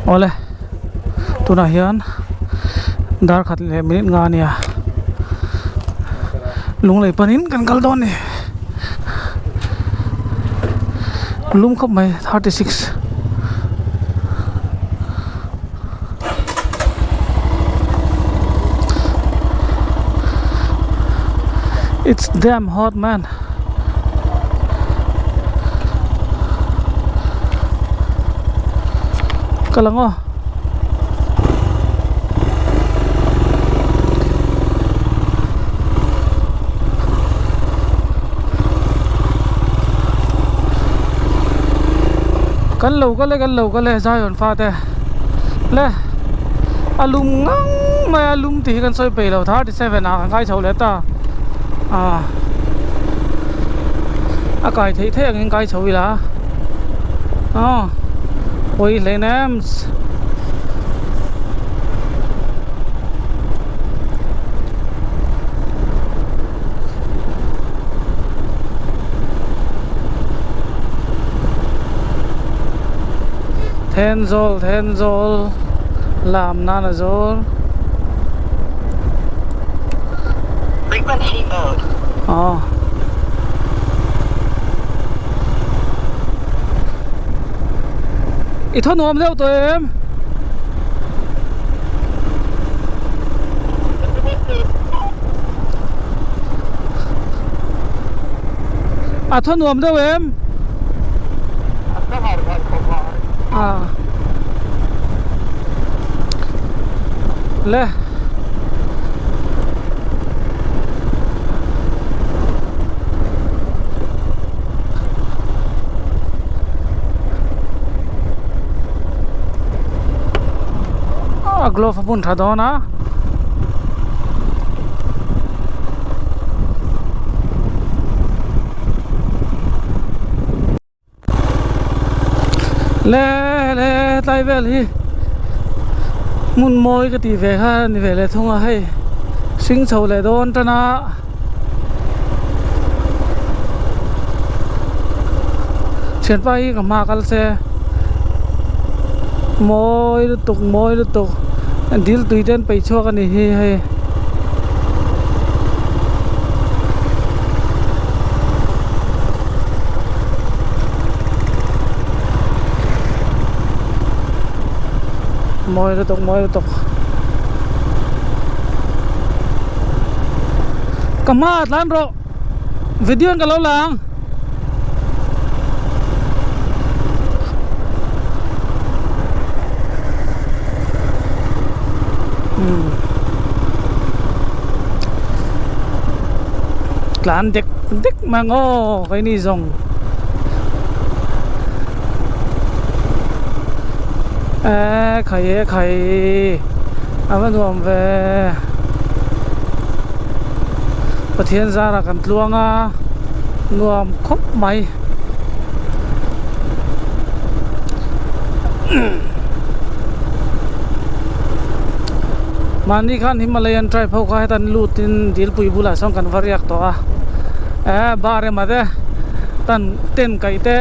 Awle tunah hian dar khat leh minute nga ania lunglei panin kan kal dawn a ni lum khawp mai 36. It's damn hot man. Ka lang aw. Kan lo kal e kan lo kal e Zion fate le a lum ngang mai a lum tih hi kan sawi peih lo 37 ah kan kai chho leh ta ah a kai theih theih angin kai chho ila aw pawi hlein em. Thenzawl Thenzawl lam nan a zawr Frequency mode. Aw. I thaw nuam deuh tawh em? A thaw nuam deuh em? A le a glove a bun tha dawn a. Le le tlai vel hi hmun mawi ka tih ve kha a ni ve leh thung a hei hring chho leh dawn tan a thianpa hi ka hma kal se mawi lutuk mawi lutuk dil tui te an peih chhuak a ni hi hei. Mawi lutuk mawi lutuk ka hma ah tlan rawh video in ka lo la ang. Tlan dek dek mang aw keini zawng e khai e khai a va nuam ve Pathian zara kan tluang a nuam khawp mai. Mahni khan Himalayan tribe ho kha hetan lutin dilpui bulah sawn kan va riak tawh a eh bar emaw te tan tent kaih te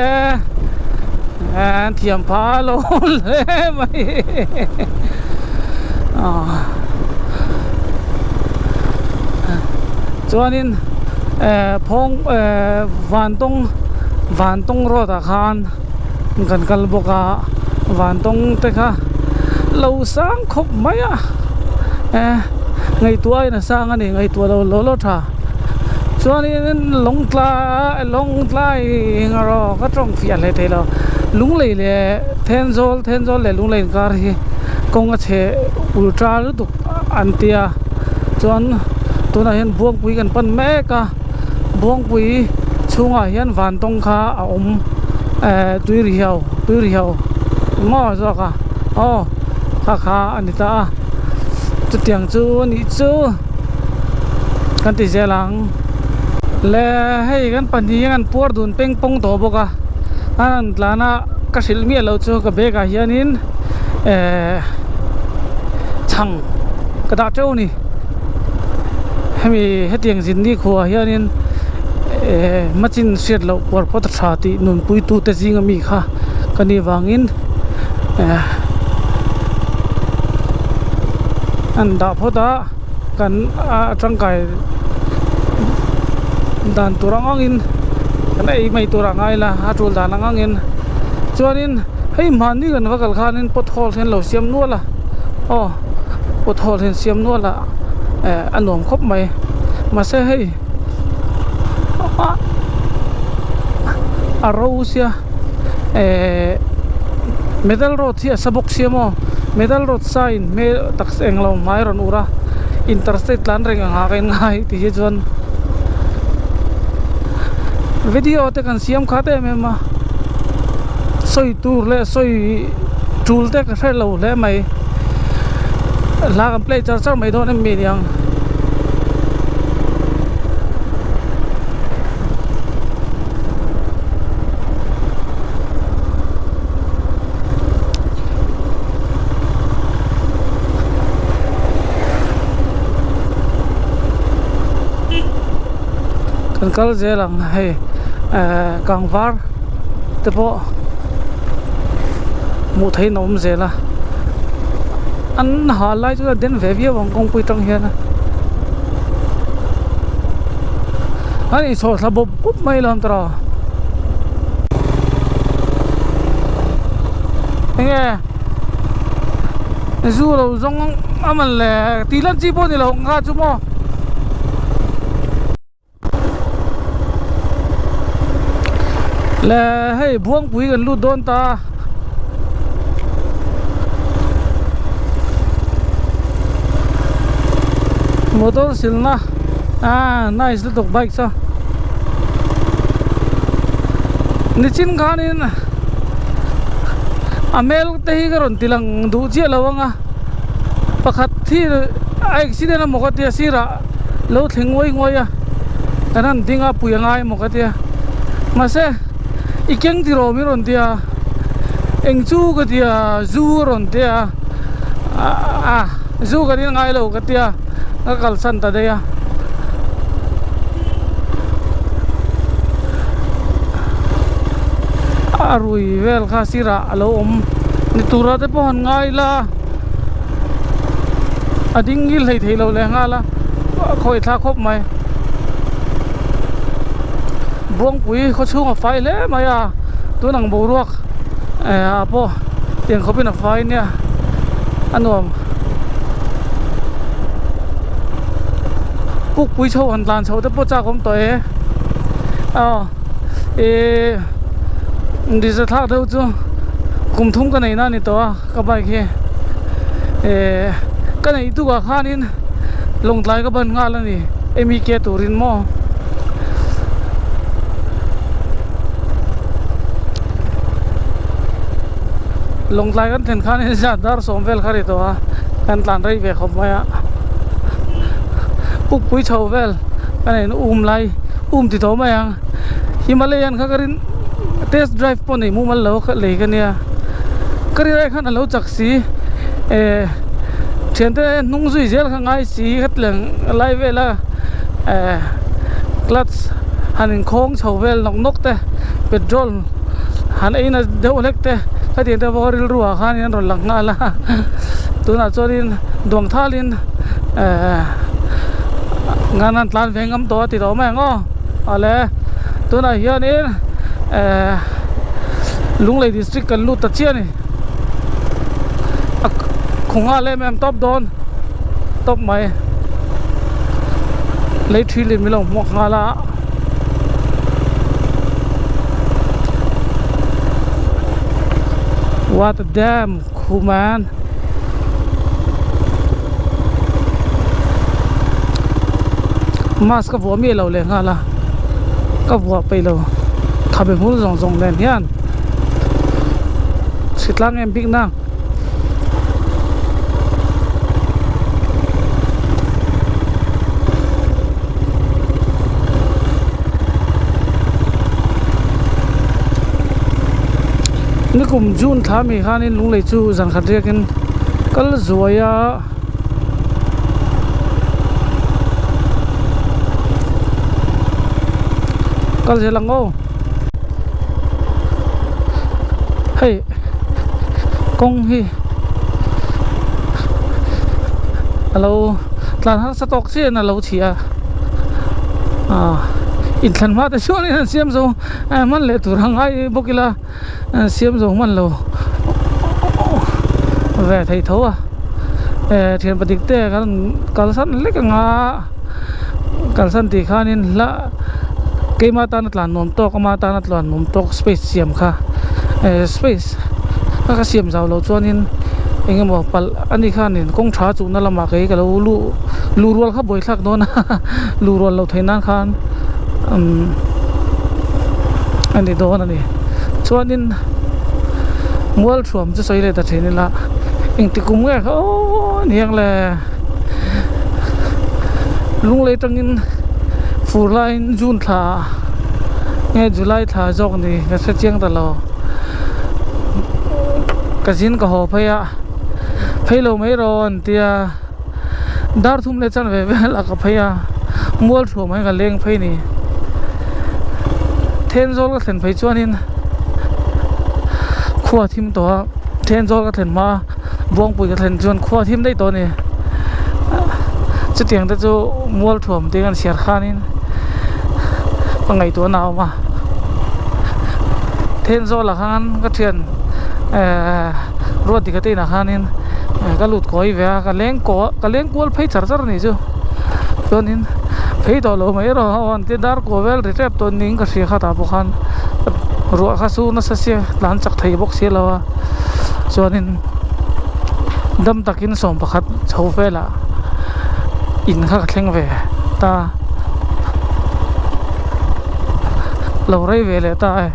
eh an thiam phah lo hle mai ah chuanin eh phawng eh vantawng vantawng road ah khan kan kal bawk a vantawng te kha lo sang khawp mai a eh ngaihtuah aiin a sang a ni ngaihtuah lo lo lo tha chuanin lawng tlai lawng tlai erawh ka tawng fiah hle thei lo lunglei leh thenzawl thenzawl leh lunglei inkar hi kawng a chhe ultra lutuk an tia chuan tunah hian buangpui kan pan mek a buangpui chhungah hian vantawng kha a awm eh tuirihiau tuirihiau maw zawk a aw kha kha a ni ta a chutiang chu a nih chu kan ti zel ang. Le hei kan pahnih hian an puar dun peng pawng tawh bawk a an rawn tlan a ka hrilh miah loh chu ka bag ah hianin ehh chhang ka dah teuh a ni hemi hetiang zinni khuaah hianin ehh machin hriat loh puar pawt a tha tih nunpui tute zinga mi kha ka nih vangin ehh an dah phawt a. Kan a tangkai dan tur ang angin kan ei mai tur a ngai la a tul dan ang angin chuanin hei mahni kan va kal khanin pothole hian lo siam nual a aw pothole hian siam nual a eh a nuam khawp mai mahse hei a ro sia eh metal road hi a sa bawk sia maw metal road sa in hmel taksa englo hmai a rawn ur a interstate tlan reng ang ah ka in ngai tih hi chuan video te kan siam khat em em a sawi tur leh sawi tul te ka hre lo hle mai hla kan play char char mai dawn em mi niang. Kan kal zel ang hei ehh kangvar te pawh hmuh theihin a awm zel a an ha lai chu a den ve viau ang kawngpui tang hian a inchhawr thla bawp bawp mai lo ang tawh. Enge zu lo zawng a man le tih lan chi pawh ni lo ang kha chu maw. Le hei buangpui kan lut dawn ta. Motor silna ah nice lutuk bike chu nichin khanin a hmel te hi ka rawn ti lang duh chiah lo ang a pakhat hi a accident emaw ka tia sirah lo thleng nguai nguai a kan han ding a pui a ngai emaw ka tia mahse i keng ti rawh min rawn tia eng chu ka tia zu a rawn tia a zu kan in ngai lo ka tia ka kalsan ta daih a. A rui vel kha sirah a lo awm ni tura te pawh han ngai ila a ding ngil hlei thei lo leh nghal a a khawi thlak khawp mai Buangpui khaw chhung a fai hle mai a tun ang boruak eh ah pawh tiang khawpin a fai nia a nuam pukpui chho han tlan chho te pawh chak awm tawh e aw ihh disa thlak deuh chu kum thum ka nei na a ni tawh a ka bike hi eh ka neih tukah khanin lawngtlai ka ban nghal a ni emi ke turin maw. Lawngtlai kan thlen khanin zat dar sawm vel kha ri tawh a kan tlan rei ve khawp mai a pukpui chho vel kan in um lai um ti tawh mai ang Himalayan kha ka rin test drive pawh nei mumal lo kha lei ka nia ka rin ai khan a lo chak si eh thiante hnung zui zel kha ngai si khatleng lai vela eh clutch han inkhawng chho vel nawk nawk te petrol han ei na deuh hlek te khatiang te pawh rilru ah khanin an rawn lang nghal a tunah chuanin duang thalin eh ngan an tlan ve ngam tawh a ti tawh mai ang aw awle tunah hianin eh Lunglei district kan lut ta chiah a ni a khaw nghal em em tawp dawn tawp mai lei thi leh min lo hmuak nghal a. What a damn cool man. Mask ka vuah miah lo leh nghal a ka vuah peih lo khabe hmul zawng zawng nen hian hritlang em bik na. Nikum June thla mi khanin lunglei chu zan khat riakin kal zuai a. Kal zel ang aw. Hei kawng hi a lo tlan harsa tawk chiah in a lo chhia a inthlan hma te chuanin an siam zo hman leh tur a ngai bawk ila siam zo hman lo ve thei tho a thian patik te kan kalsan hlek anga kalsan tih khanin hla keima tana tlan nuam tawk ama tana tlan nuam tawk space siam kha space kha ka siam zau loh chuanin eng emaw palh a ni khanin kawng tha chuhna lamah kei ka lo luh luh rual kha buaithlak dawn a luh rual loh theih nan khan umm a ni dawn a ni chuanin mual thuam chu sawi leh ta thin ila engti kum nge kha aw aniang le lunglei tangin fur laiin june thla nge july thla zawk ni ka hre chiang ta lo ka zin ka haw phei a phei lo mai rawh an tia dar thum leh chan ve vel a ka phei a mual thuam hi ka leng phei ni Thenzawl ka thlen phei chuanin khua thim tawh a Thenzawl ka thlen hma Buangpui ka thlen chuan khua thim daih tawh a ni chutiang te chu mual thuam te kan chhiar khanin ka ngaihtuah na a awm a Thenzawl ah khan ka thian ehh Ruatdika te inah khanin ka lut kawi ve a ka leng kaw ka leng kual phei char char a nih chu chuanin phei tawh lo mai erawh a an tia dar kuah vel ri tep tawh niin ka hria kha tah pawh khan ruah kha su nasa sia tlan chak thei bawk si lo a chuanin dam takin sawm pakhat chho velah in kha ka thleng ve ta lo rei ve leh ta e.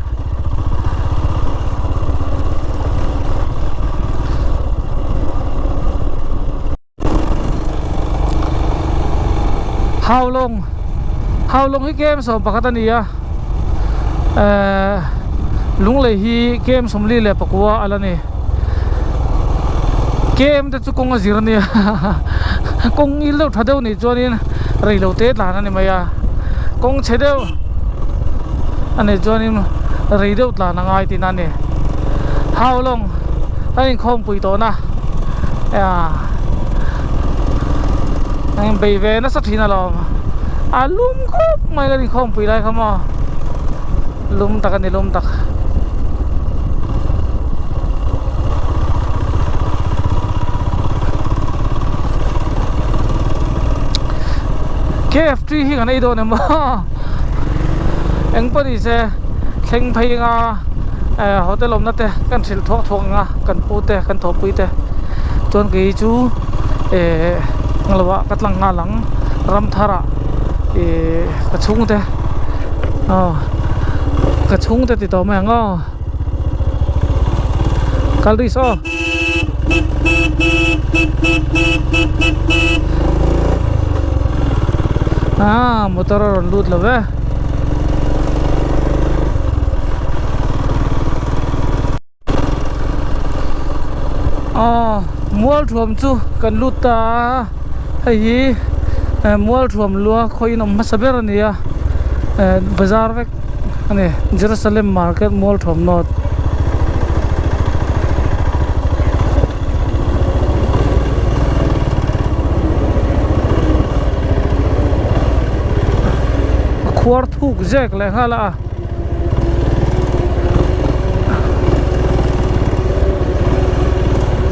Haulawng Haulawng hi kem sawm pakhat a ni a ehh Lunglei hi kem sawmli leh pakua a la ni kem te chu kawng a zir a nia kawng ngil deuh tha deuh nih chuanin reilo te tlan a ni mai a kawng chhe deuh a nih chuanin rei deuh tlan a ngai tihna a ni Haulawng kan inkhawmpui tawhna Eng bei ve nasa thin alawm a lum khawp mai kan inkhawmpui lai kha maw lum tak a ni lum tak. K_F_C hi kan ei dawn em aw eng pawh ni se thleng phei anga eh hotel awmna te kan hrilh thuak thuak ang a kan pu te kan thawhpui te chuan kei chu eh englo ah ka tlang nghal ang ram thar ah ih ka chhungte aw ka chhungte ti tawh mai ang aw kal rih saw. Ah motor a rawn lut lo ve. Aw mual thuam chu kan lut ta a hei hi eh mual thuam lua khawiin awm hmasa ber a ni a eh bazar vek a ni Jerusalem market mual thuam north. A khuar thuk zek leh nghal a.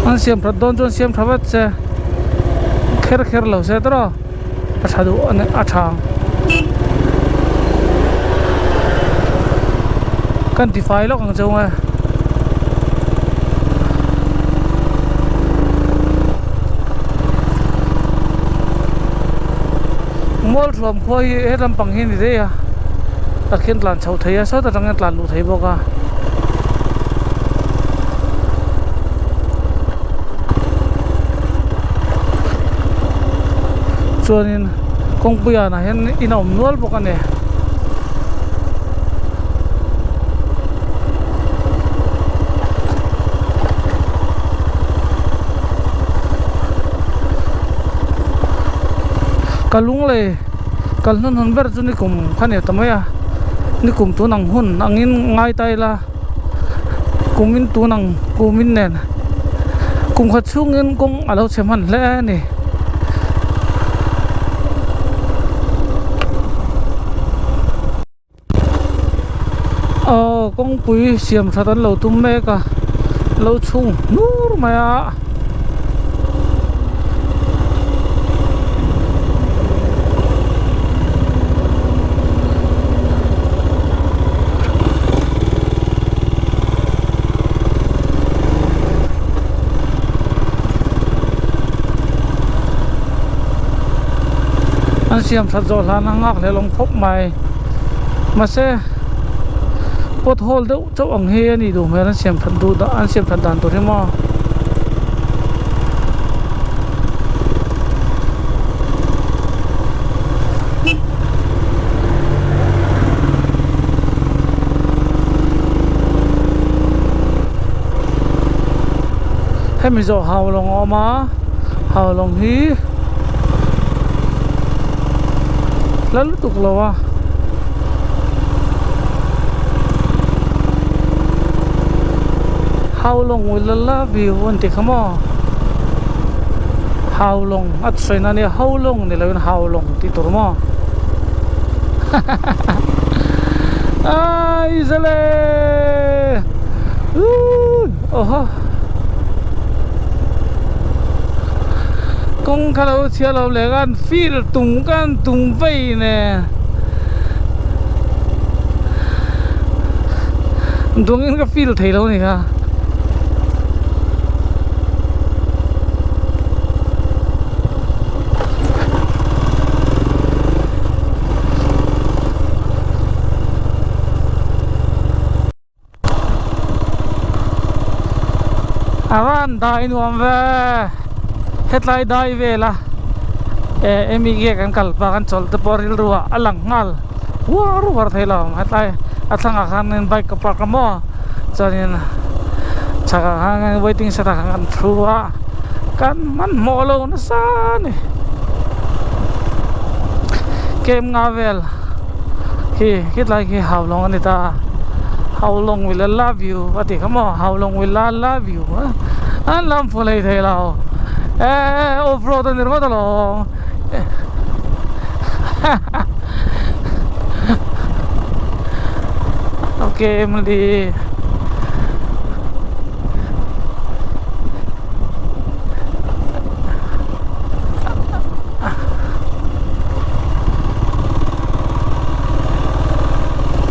An siam that dawn chuan siam tha vat se kher kher lo se tawrh a tha duh a ni a tha ang kan ti fai lawk ang cheu nge. Mualthuam khua hi he lampang hi a ni daih a tah khian tlan chhoh theih a sawt atangin a tlan luh theih bawk a. Chuanin kawngpui anah hian in a awm nual bawk a ni. Ka lunglei kal hnu hnun ber chu nikum kha ni ta mai a, nikum tun ang hun angin ngai ta ila kumin tun ang kumin nen kum khat chhungin kawng a lo chhe hman hle a ni. Aw kawngpui siam that an lo tum mek a lo chhung hnur mai a. An siam that zawh hlan a nghak hlel awm khawp mai mahse pot hole deuh chauh ang hi a nih duh hmel an siam that duh dah an siam that dan tur hi maw. Hemi zawh haulawng a awm a haulawng hi la lutuk lo a. How long will I love you an tih kha maw how long a sawi na nia how long ni loin how long tih tur maw ai zale awhaw kawng kha lo chhia lo leh khan field tum khan tum vei nen. Dawngin ka feel thei lo a ni kha. A van dai nuam ve hetlai dai vela eh emi nge kan kal pah kan chawlh te pawh rilru ah a lang nghal uar uar thei lo hetlai a thlangah khanin bike ka park a maw chuanin chhakah khan waiting shed ah khan kan thu a kan hmanhmawh lo nasa a ni kem nga vel khi hetlai khi haulawng a ni ta a how long will I love you a tih kha maw how long will I love you an lam fu hlei thei lo eh off road a ni ringawt alawm okay mali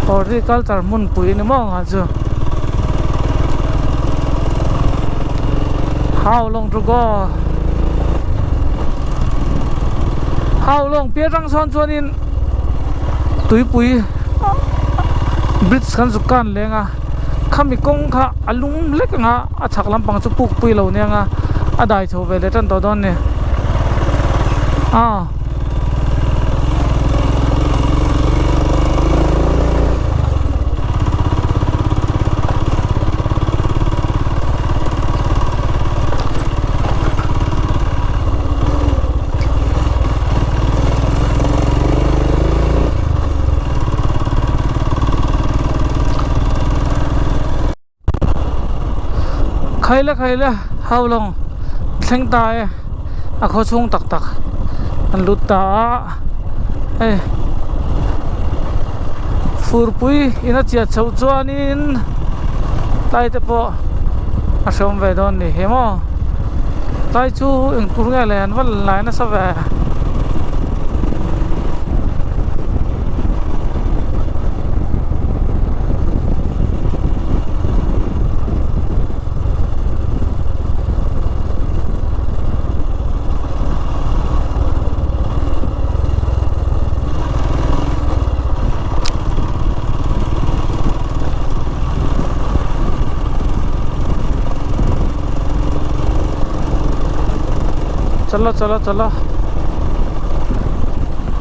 Horticulture hmunpui ni maw ang chu How long to go How long piah atang sawn chuanin tuipui bridge kan zuk kan leng a khami kawng kha a lung hlek ang a. A chhak lampang chu puk pui lo nia nga a dai chho ve leh tan tawh dawn ni a. Khaila khaila haulawng thleng ta e a khaw chhung tak tak an lut ta a hei furpui in a chiah chhoh chuanin tlai te pawh a hreawm ve dawn ni hi maw tlai chu engtur nge le an va la nasa ve. Chalo chalo chalo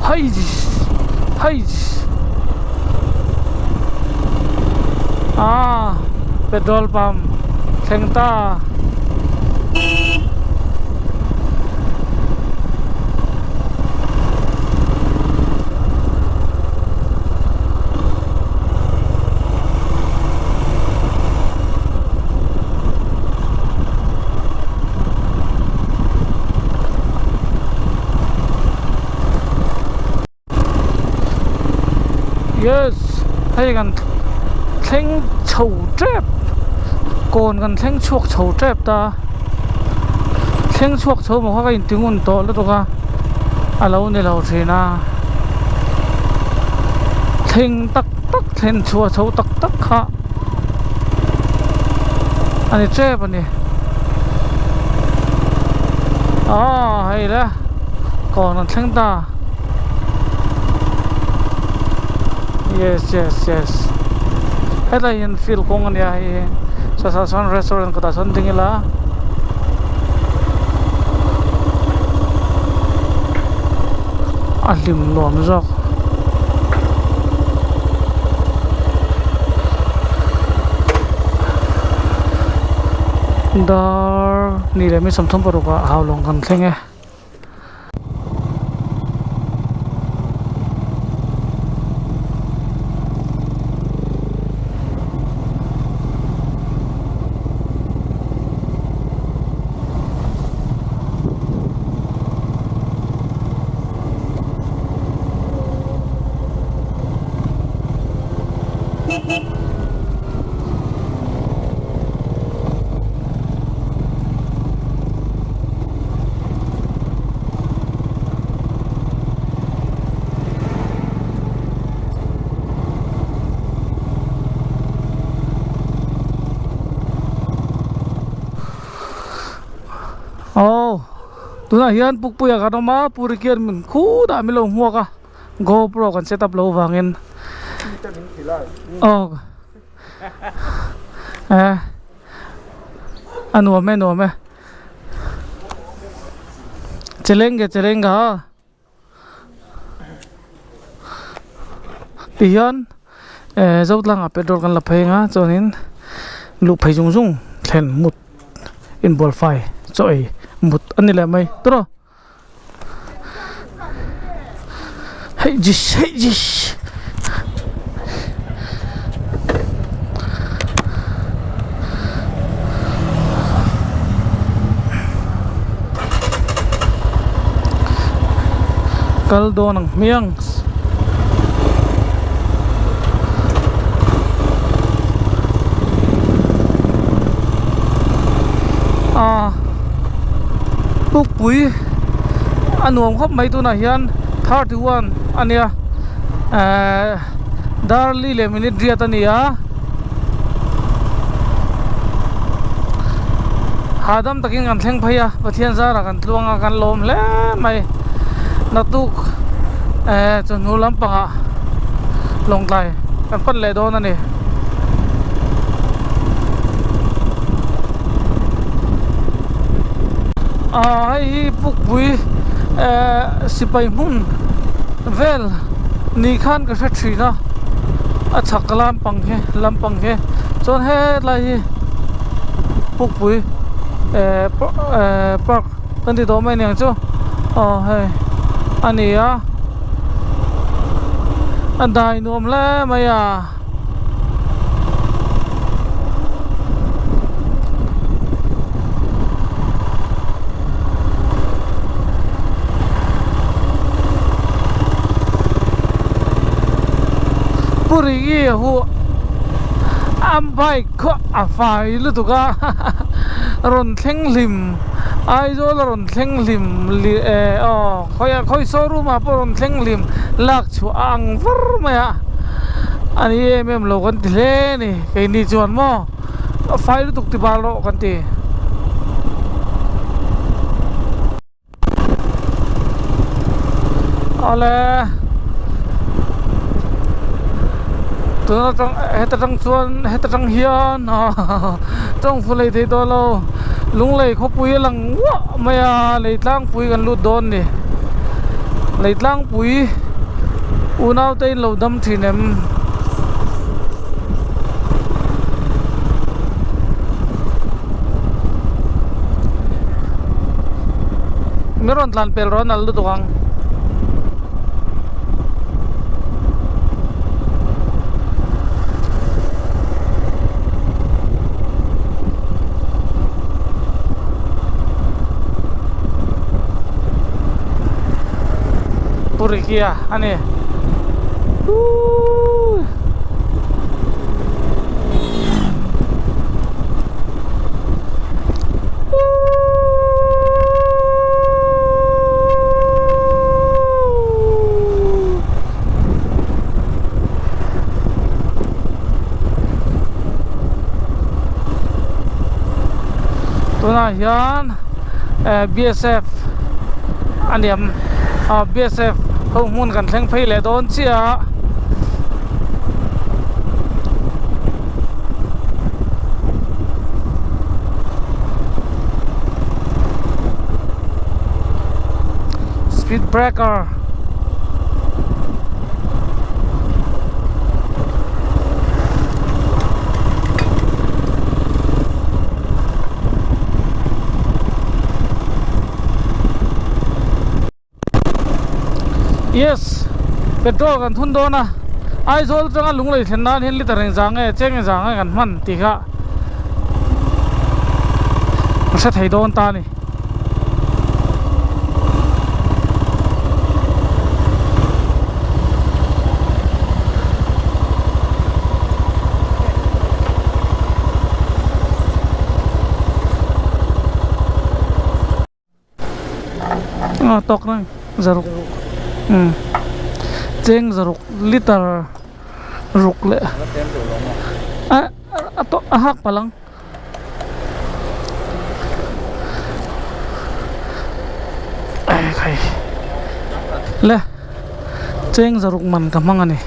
hei hei ah petrol pump thleng ta. Yes hei kan thleng chho tep kawn kan thleng chhuak chho tep ta thleng chhuak chho maw kha ka inti ngun tawh lutuk a a lo ni lo thin a thleng tak tak thlen chhuah chho tak tak kha a ni tep a ni aw hei le kawn an thleng ta. Yes yes yes hetlai hian field kawng a nia hei hi chutah chuan restaurant kawtah chuan ding ila a hlim nuam zawk. Dar ni leh mi 36 ah haulawng kan thleng e. Aw tunah hian Pukpuia kan awm a Puri khian min khutah min lo hmuak a GoPro kan set up loh vangin aw eh a nuam e nuam e chelenge chelenge ha tihian eh Zotlangah petrol kan la phei ang a chuanin luh phei zung zung thlen mut inbual fai chaw ei mut a ni leh mai tawrh. Hei jish hei jish kal dawn ang hmiang. A pukpui a nuam khawp mai tunah hian 31 a nia ehh darli leh minute riat a ni a hahdam takin kan thleng phei a Pathian zarah kan tluang a kan lawm hle mai naktuk ehh chawhnu lampangah lawngtlai kan pan leh dawn a ni. Aaa hei hi pukpui ehh sipai hmun vel ni khan ka hre thin a a chhak lampang hi lampang hi chuan hetlai hi pukpui ehh ehh park kan ti tawh mai aniang chu aw hei a ni a a dai nuam hle mai a. Puri hi hu a bike khaw a fai lutuk a rawn thleng hlim Aizawl a rawn thleng hlim eh aw khawiah khawi showroom ah pawh rawn thleng hlim lak chhuah a ang var mai a. A ni em em lo kan ti hle a ni keini chuan maw a fai lutuk ti bal rawh kan ti. Awle tun atang heta tang chuan heta tang hian tawng fu lei thei tawh lo lunglei khawpui a lang uah mai a lei tlangpui kan lut dawn a ni lei tlangpui. Unau te in lo dam thin em? Min rawn tlan pel rawh a nal lutuk ang. Purikia a ni. Tunah hian eh BSF a niam ah BSF ho hmun kan thleng phei leh dawn chiah a. Speed breaker. Yes petrol kan thun dawn a Aizawl atanga lunglei thlen nan hian liter engzah nge cheng engzah nge kan hman tih kha ka hre thei dawn ta a ni. A tawk reng zaruk umm cheng zaruk liter ruk leh a a tawk a hak palh ang. Le cheng zaruk man ka hmang a ni.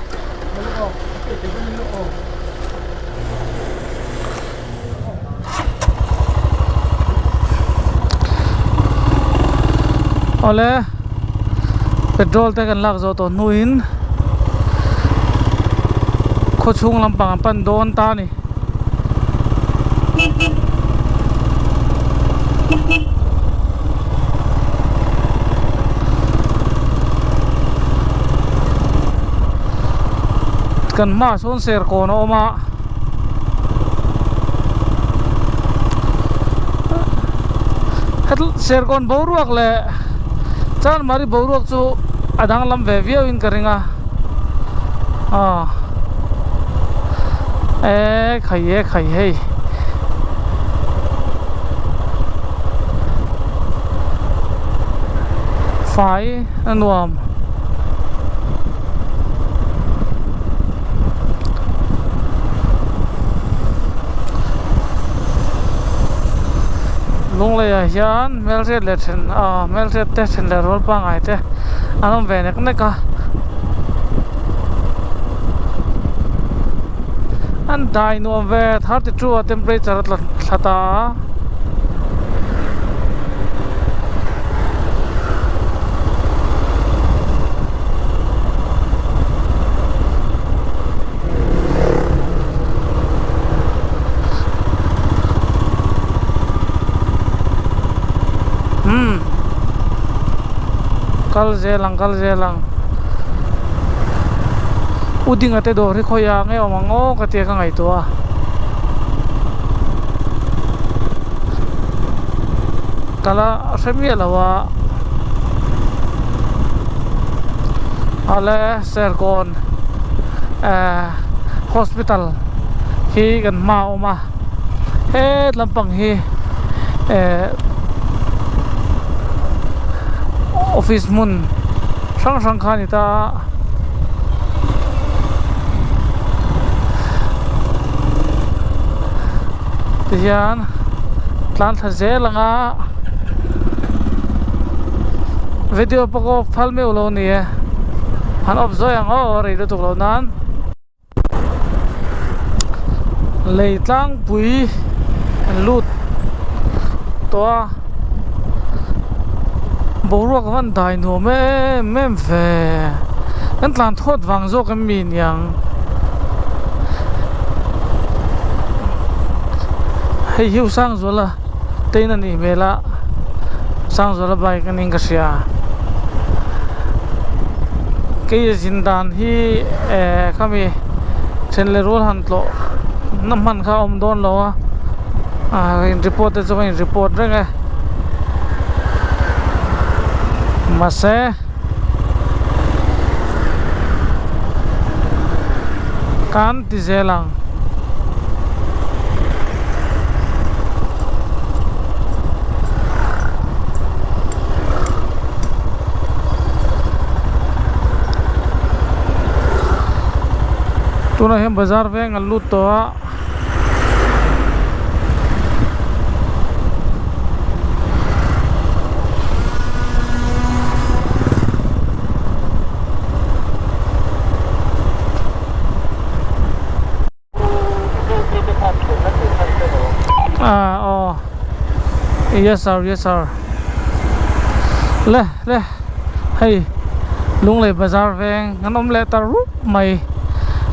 Awle petrol te kan lak zawh tawh hnuin khaw chhung lampang an pan dawn ta a ni. Kan hmaah sawn serkawn a awm a. Serkawn boruak leh Chanmari boruak chu a danglam ve viau in ka ring a aw e khai e khai hei fai a nuam. Lungleiah hian hmelhriat leh then ah hmelhriat te then leh rual pangngai te an awm ve nek nek a an dai nuam ve 32 a temperature a tla thla ta a. Umm kal zel ang kal zel ang u dinga te dawr hi khawiah nge awm ang aw ka tia ka ngaihtuah a. Kala hre miah lo a ale Serkawn eh hospital hi kan hma a awm a het lampang hi eh office hmun hrang hrang kha a ni ta a. Tihian tlan thla zel ang a video pawh ka off phal meuh lo ni e han off zawi ang aw rei lutuk loh nan lei tlangpui an lut tawh a boruak a van dai nuam em em ve kan tlan thawt vang zawk em mi niang. Hei hi Sangzuala te in a nih hmel a Sangzuala bike a niin ka hria kei a zin dan hi eh khami then leh rual han tlawh na hman kha a awm dawn lo a ah in report te chu ka in report reng e mahse. Kan ti zel ang. Tunah hian bazar veng an lut tawh a. Yes sir yes sir le le hei Lunglei bazar veng an awm leh ta rup mai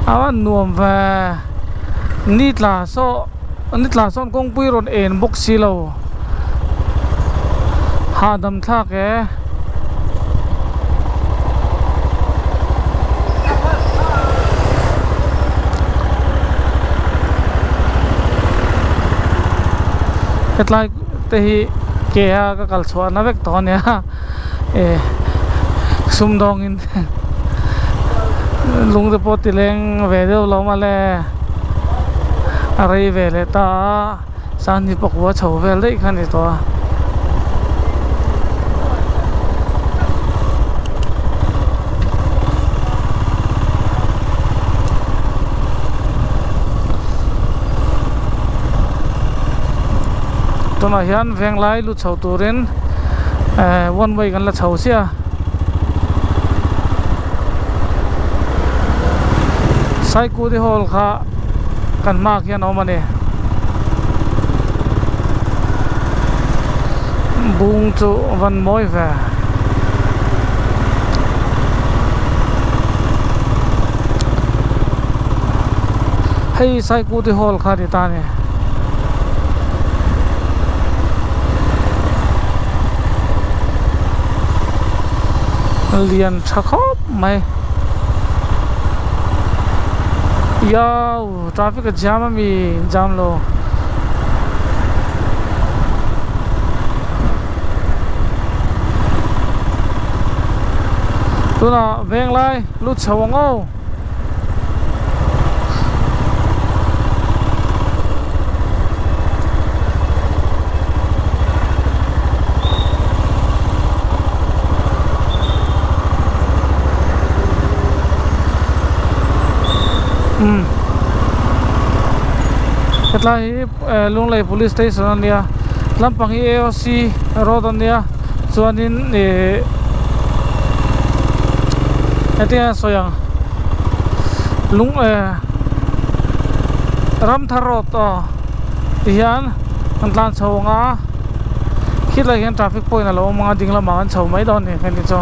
a van nuam ve ni tla saw ni tla sawn kawngpui rawn en bawk si lo hahdam thlak e. Hetlai te hi ke a ka kal chhuah na vek tawh a nia eh sumdawngin lung te pawh ti leng ve deuh lo mah le a rei ve leh ta a sanghnih pakua chho vel daih kha a ni tawh a. Tunah hian venglai lut chho turin eh one way kan la chho chiah a. Saikudi hall kha kan hmaah khian a awm a ni. Bung chu van mawi ve. Hei Saikuti hall kha a ni ta a ni. Lian tha khawp mai. Iau traffic a jam a mi jam lo. Tunah venglai lut chho ang aw. Umm hetlai hi eh Lunglei police station a nia lampang hi A O C road a nia chuanin ih heti hian a sawi ang lung eh Ramthar road aw tihian an tlan chho ang a khilai hian traffic point a lo awm ang a ding lamah an chho mai dawn a ni heng te chu.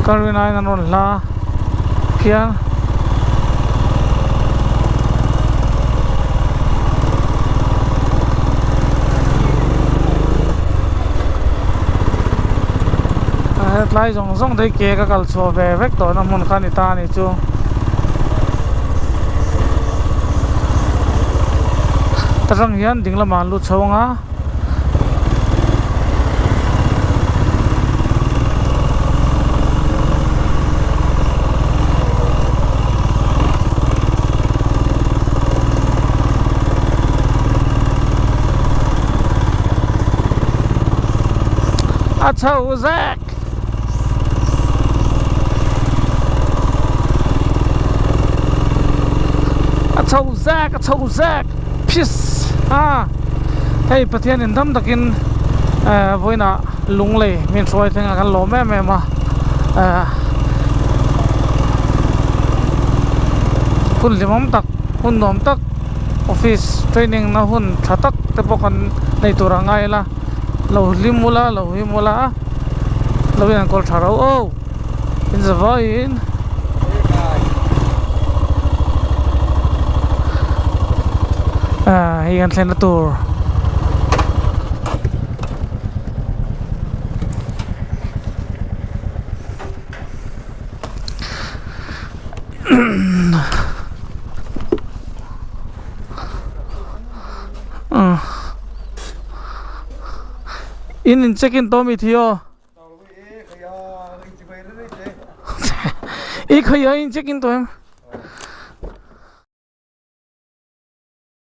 Ka rin aiin an rawn hla phian. Hetlai zawng zawng te hi ke ka kal chhuah ve vek tawh na hmun kha a ni ta a ni chu. Ta tang hian ding lamah an lut chho ang a. A chho zek. A chho zek a chho zek phiss a hei Pathian in dam takin eh vawiinah Lunglei min hruai thleng a kan lawm em em a eh hun hlimawm tak hun nuam tak office training na hun tha tak te pawh kan nei tur a ngai ila lo hlim ula lo him ula lo in an kawl tha ro aw in za vawiin. Ah hei kan thlenna tur. In in check in tawh mi thi aw. I khaia in check in tawh em.